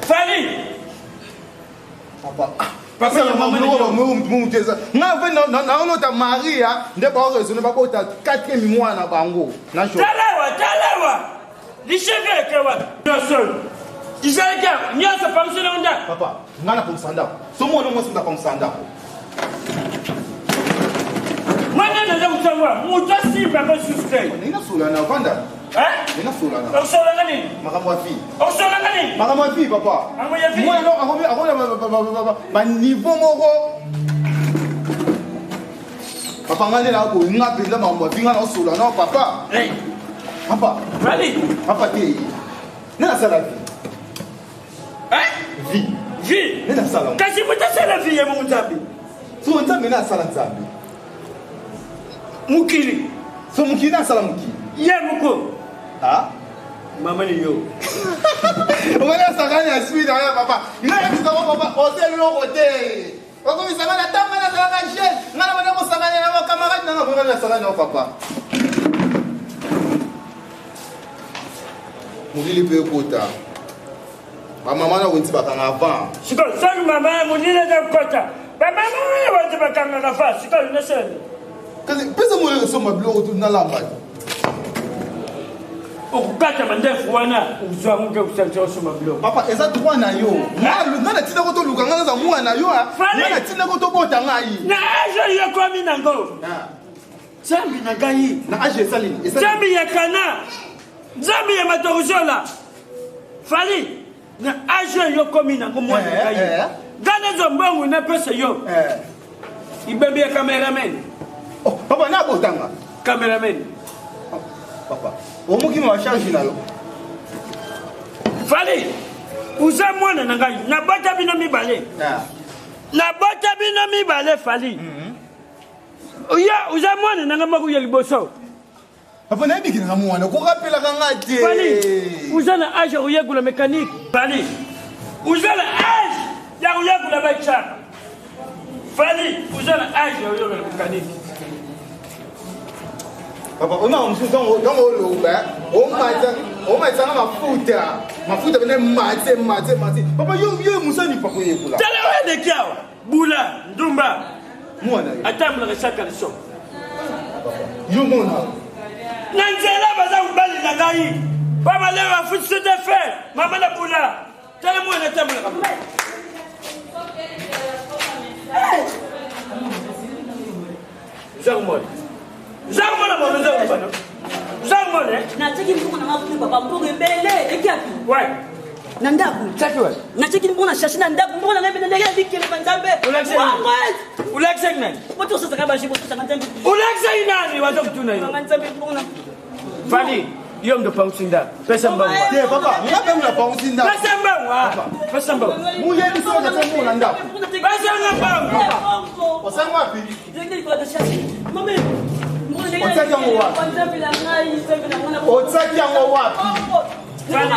Fally Papa. Papa ya mama muteza. Nga ve na na olota Maria nde ba raisonner ba bota quatrième mois na bango. Na jo. Talawa, talawa. Lisheve eke wapi? Nyonso. Izalaki awa. Nyonso pangisi na ndako. Papa, nga na pangisa ndako. So mwana mwasi nda pangisa ndako. Mwana naza kutangwa moto asimba yango susu te. Nina sola na vanda. Hein? Nina sola na. Osola nga nini? Makambo ya vie. Osola nga nini? Makambo ya vie papa. Makambo ya vie. Mwana akomi akomi ba niveau moko. Papa nga nde nakoyi nga mpenza makambo ya vie nga naosola na papa. Hey. Papa. Fally. Papa te. Nde nasala vie. Hein? Vie. Vie. Nde nasala. Kasi moto asala vie ye moko Nzambe. So Nzambe nde asala Nzambe. Mokili. So mokili nde asala mokili. Ye moko. Ah? Mama ni yo. Omoni asakani ya suite ya papa. Ngai yebisaka papa oza eloko te. Okomisa ngai na ntango ngai nazalaka jeune. Ngai na banda kosakana na bakamarade na ngai ngai nasakani na papa. Molili mpe ekota. Bamama na wenzi bakanga avant. Sikoyo soki mama ya molili eza kokota, bamama oyo wenzi bakangaka fa sikoyo nasala nini? Kasi pesa moyo osomba biloko tu nalamba. Okokata mandefu wana okozwa yango mpe kosalisa osomba biloko. Papa eza droit na yo. Nga natindako toluka nga naza mwana na yo. Nga natindako tobota ngai. Na age oyo ekomi nango. Nzambe na ngai. Na age esali. Nzambe ya Kana. Nzambe ya Matorozola. Fally na age oyo okomi nango mwana na ngai. Eh, eh. Nga nazwa mbongo napesa yo. Eh. Ibembe ya cameraman. Oh, papa na botanga. Cameraman. Oh, papa, omoki ma charge na yo. Fally, oza mwana na ngai, nabota bino mibale. Ah. Nabota bino mibale Fally. Mm -hmm. Oya, oza mwana na ngai moko ya liboso. Papa nayebi na mwana korapelaka nga te. Fally, oza na age ya koyekola mécanique. Fally, oza na age ya koyekola bachaka. Fally, oza na age ya koyekola mécanique. Papa, ona mosusu ntango ntango oloba omata omatisa nga mafuta mafuta pene mate mate mate papa yo yo mosani pa koyekola Tala oyo eleki awa bula ndumba mwana yo atambolaka sa caleçon yo mona na nzela baza mobali na ngai babaleo bafuti so te fe mama na bula tala mwana atambolaka Jacques Mole. Jacques Mole, mwana Jacques Mole. Jacques Mole. Natiki mbongo na mafuta papa mbongo ebele ekiapi. Ouais. Na ndako. Tchaki ouais. Natiki mbongo na shashi na ndako mbongo na ngai mpe ndenge bikele nzambe. Olakisaki nani? Olakisaki nani? Moto osasaka baje bosasaka nzambe. Olakisaki nani waza kutuna yo? Nga nzambe mbongo na Fally, yo ndo pangusi ndako. Pesa mbongo. Te papa, nga mpe muna pangusi ndako. Pesa mbongo. ah. Pesa mbongo. Muyebi soki ate mbongo na ndako. Pesa nga mbongo. Osango wapi? Otiaki yango wapi? Otiaki yango wapi? Fally,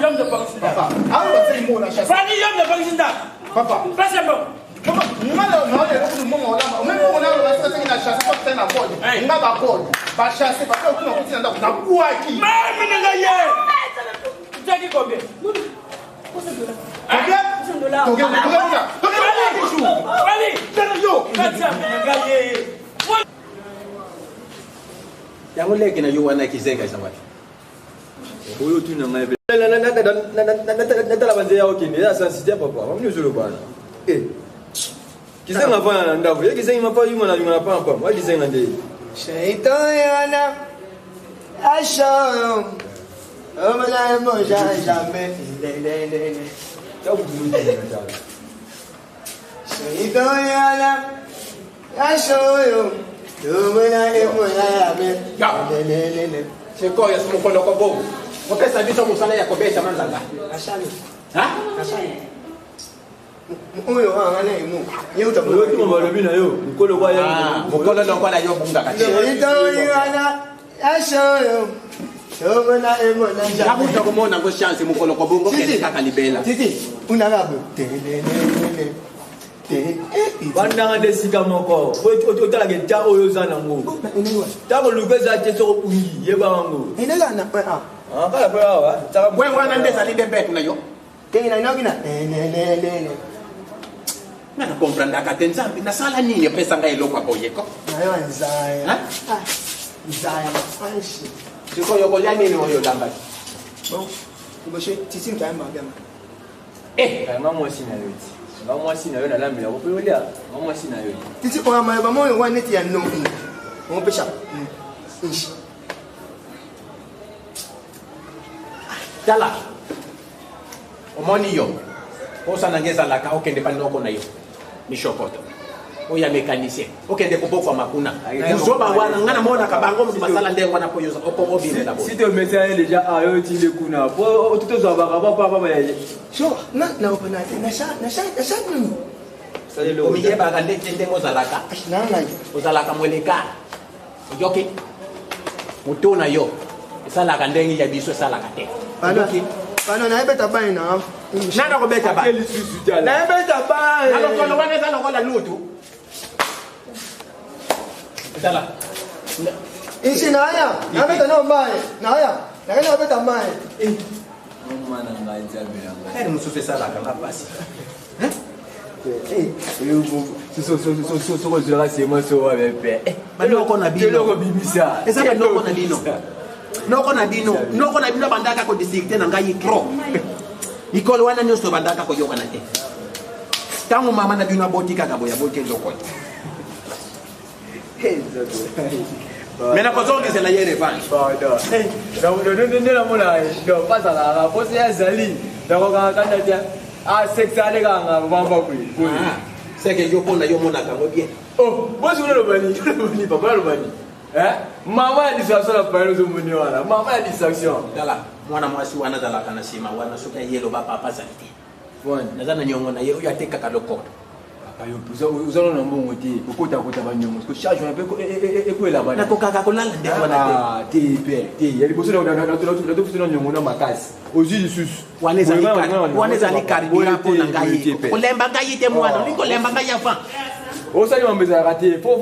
yo ndo pangusi ndako. Papa, awa batiaki mbongo na chasse. Fally, yo ndo pangusi ndako. Papa. Pesa mbongo. Papa, nga na na eloko kutu mbongo olamba. Omemi mbongo na oloba soki otiaki na chasse, soki otiaki na code. Hey. Nga ba code. Ba chasse, ba code kuna kuti na ndako. Nabwaki. Mama na ngai ye. Otiaki combien? Combien? Tokende, tokende kuna. Tokende kuna toujours. Fally, Tala yo. Nzambe na ngai ye. Yango leki na yo wana kizenga eza wapi? Oyo tuna ngai pe. Natala banzela ya okende eza sensi te papa. Bamini ozoloba wana. Eh. Kizenga vana na ndako. Ye kizengi mapa yuma na yuma na pampa. Wa kizenga nde. Shaitan yana asho omona moja jamais Tabu tunu na tala. Shaitan yana asho omona moja jamais Sikoyo mokolo ko bongo. Kopesa biso mosala ya kobeta manzanga. Ashani Ha? ashani oyo wana emu yeuta Oyo tuma balobi na yo. Mokolo kwa ya. Mokolo lokola yo bungaka te. Shaitan yana asho omona moja jamais Nakuta komona ngo chance mokolo ko bongo kende kaka libela. Titi, unanga bo. Te Bandanga nde esika moko. Otalaka eta oyo oza nango. Ntango luka eza te soko obungi yeba yango. Enega na ah. Ah, kala pe awa. We wana nde ezali nde mbetu na yo. Tena nokina nenenene. Nga na comprendaka te Nzambe nasala nini epesa ngai eloko ya boye ko. Nayo nzaya. Hein? Ah, nzaya makasi. Sikoyo okolia nini oyo olambaki? Bon, liboso titi moto ayamba bianga. Eh, Nga mwasi na yo ti. Nga mwasi na yo nalambela ko mpe olia. Nga mwasi na yo ti. Titi oyo mayoba moyo wana neti ya noki. Omopesha. Nshi. Tala. Omoni yo. Posa na ngai ezalaka okende pa noko na yo. Mishokoto. Oyo ya mécanicien. Okende kobokwama kuna. Buzoba wana ngai namonaka bango moto basala ndenge wana po yo obimela boye. Si te médecin ye déjà ah yo ti nde kuna. Po tozwa baka pa pa pa ya. So, na na na na sha na sha na sha nini? Omiyebaka ndenge ndenge ozalaka. Na ngai. Ozalaka mweleka. Oyoki? Moto na yo esalaka ndenge ya biso esalaka te. Bana. Bana na ebeta bai na. Nana kobeta ba. Na ebeta bai. Na lokolo wana eza lokola lutu. Tala. Nshi na ya. Na beta na mai. Na ya. Na ya beta mai. Mama na ngai Nzambe na ngai. Ere mosusu esalaka nga mpasi. Soko ozwaka semence oyo wape mpe. Banoko na bino. Eloko bimisa. Eza banoko na bino. Noko na bino. Noko na bino bandaka kodistricte na ngai trop. Mikolo wana nyonso bandaka koyokana te. Ntango mama na bino aboti kaka boye aboti eloko te. Me nakozongisela ye revanche. Pardon. Nde namona donc bazalaka mposa ya zali nakokanga kanda te asexe alekanga bamba boye boye. Seke yo mpona yo omonaka yango bien. Oh, bosi kuna lobani, lobani papa lobani. Eh? Mama ya distraction na payelo ozomoni wana. Mama ya distraction. Tala, mwana mwasi wana azalaka na nsima wana soki aye loba papa azali te. Wana. Naza na niongo na ye oyo atekaka lokoto. Papa yo oza na mbongo te. Okota kota ba nyongo. Ko charge wana pe ekwela bana. Nakokaka kolala ndenge wana te. Ah, te pe te. Ya liboso na na na na na nyongo na makasi. Ozwi lisusu. Wana ezali wana ezali carburant mpo na ngai. Kolemba ngai te mwana, olingi kolemba ngai avant. Osali mambo ezalaka te. Fo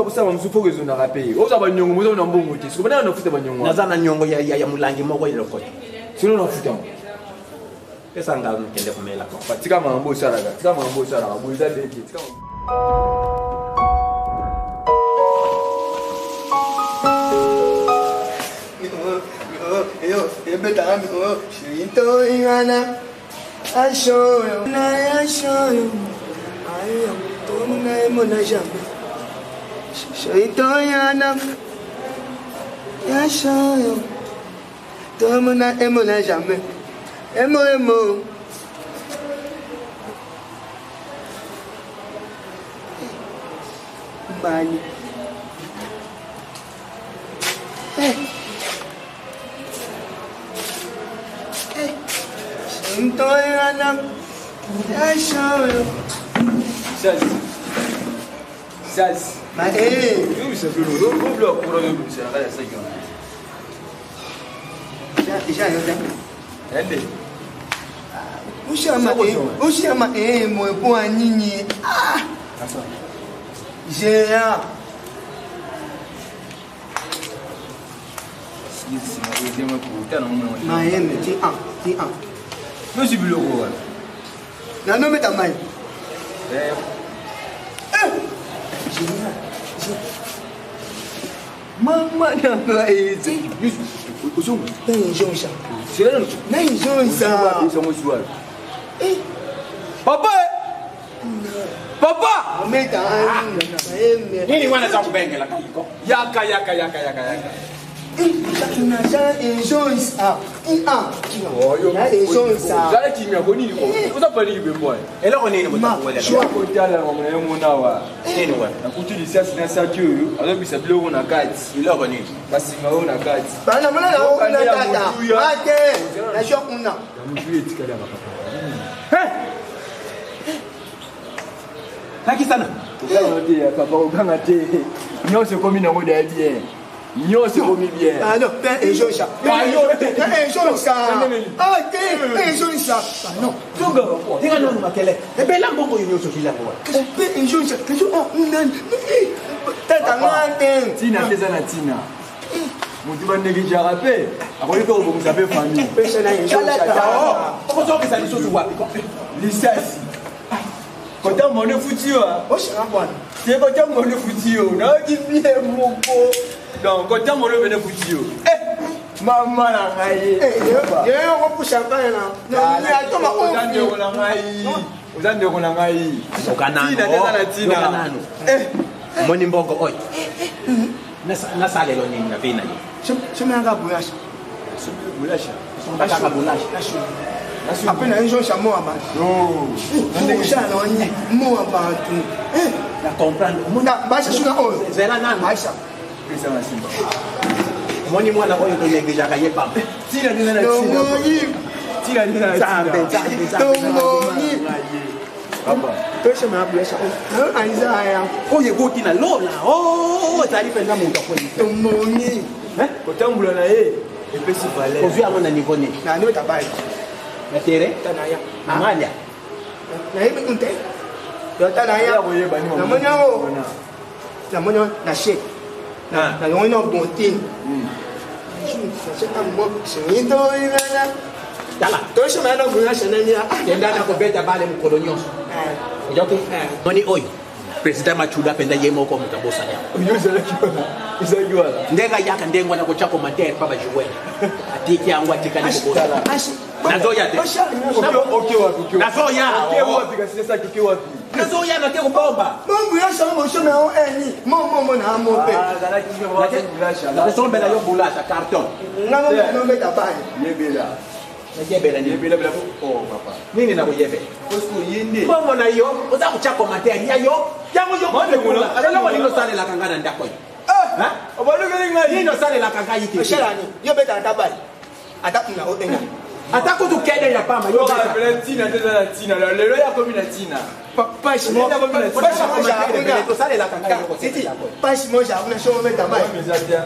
kosala mosusu fo ezonaka pe. Ozwa banyongo moza na mbongo te. Sikoyo bana nafuta banyongo. Naza na nyongo ya, ya, ya molangi moko ya lokoto. Sino nafuta. Pesa ngai nakende komela ko. Tika makambo osalaka. Tika makambo osalaka. Boye eza bien te. Tika Yo, ebeta mi o, shinto ingana. Asho na asho. Ayo, to na emo na jambe. Shinto ingana. Asho. To na emo na jambe. Emo emo. Mbali. Eh. Shinto ingana. Asho. Sasi. Sasi. Ma eh. Yo bisa bilo. Yo bilo akura yo bisa na kaya saki wana. Ja yo da. Ende. Ushama eh, ushama eh mwe kwa nini? Ah. Géant. Mayeme ti an, ti an. Nosi biloko wana. Na no meta mai. Eh. Eh. Géant. Mama na ngai. Ozonga. Na injonsa. Sela Na injonsa. Ozonga zuwa. Eh. Papa! Papa! Meta mayeme. Nini wana za kubengela kaliko? Yaka yaka yaka yaka yaka. Na injonsa. Ti an. Na injonsa. Zala kimia ko nini ko? Oza paniki be mbwa. Eloko nini Ma, botakuwelela? shwa. Kotala na mwana yo mona wa. Nini wana? Nakuti lisasi na saki oyo azobisa biloko na kati. Eloko nini? Basinga oyo na kati. Bana mona na kuna tata. Ate. Na shwa kuna. Ya motu etikali ya papa. Lakisana. Kokanga te ya papa kokanga te. Nyonso ekomi nango deya bien. Nyonso ekomi bien. Ah non, pe injonsa. Ah, yo te. Pe injonsa. Ah te, pe injonsa. Ah non. Zonga. Tika nanu makele. Ebela mbongo oyo nyonso ozwi yango wana. Pe injonsa. Kazo ah nani. Tata ngate. Tina te eza na tina. Motu banégligaka mpe akoki mpe kobongisa mpe famille. Pesa na ye Okozongisa lisusu wapi? Lisasi kota mone futi yo. Oshaka bwana. Te, kota mone futi yo, nayoki bien moko. Donc kota mone pene futi yo. Eh, mama na ngai. Ye okopusha bana na atoma. Oza ndeko na ngai, oza ndeko na ngai. Yoka nano. Tina te eza na Yoka tina. nano. Omoni mbongo oyo, nasalelo nini na vie na yo? Somelaka buyasha. Bulasha. Sombakaka bulasha. Ape na ye josha mo ya bato osha na oni mo ya bato. Na comprendre, omoni. Basha suna oyo. Zela nano. Basha. Pesa na nsima. Omoni mwana oyo, tonégligeaka ye pamba. Tina te eza na tina. Tomoni. Tina te eza na Nzambe. tina. Nzambe, Nzambe. Tomoni. Papa. Toshemela buyasha oyo aiza ya. Oyo ekoti na lola o, ezali mpenza moto akwei. Tomoni. Kotambola na ye epesi valeur. Ozwi yango na niveau nini? Na nde tabai. Na terrain. Tana ya. Na ngania. Nayebi kun te yo tana ya. Ya koyeba ni. Namoni yango, namoni yango na shek, nalongoli na bontine. Tala. Toshemela na buyasha nani? Kenda na kobeta bale mokolo nyonso, oyoki? Moni oyo président Machuda mpenza ye moko moto abosani yango. Yo ozalaki wana, ezalaki wana. Ndenge ayaka ndenge wana kotya commentaire pa bajoueur, atiki yango, atikali kobosana. Nazoya te. Oke wapi? Oke wapi? Nazoya. Oke wapi? Kasi sasa oke wapi? Nazoya, nake kobomba. Mo buyasha ngo boshome yango eni momomo na mo mpe. Azalaki bulasha. Nakosombela yo bulasha carton. Nga mometa bale. Yebela. Nayebela nini? Yebela bela. Oh papa. Nini nakoyebela? Parce que ye nde Mbongo na yo, oza kotya commentaire ya yo yango yo. Eloko nini osalelaka ngai na ndako oyo? Hein? Obalukeli ngai. Nini osalelaka ngai te? Oshalani yo betaka ata bale ata kuna oenga. Ata kutu kede ya pamba yo beta. Pela ntina te eza na ntina. Lelo ya komi na ntina. Pasi mo Tosalelaka ngai eloko te na ndako oyo. pasi mo jakuna so ometa bale. Eza te.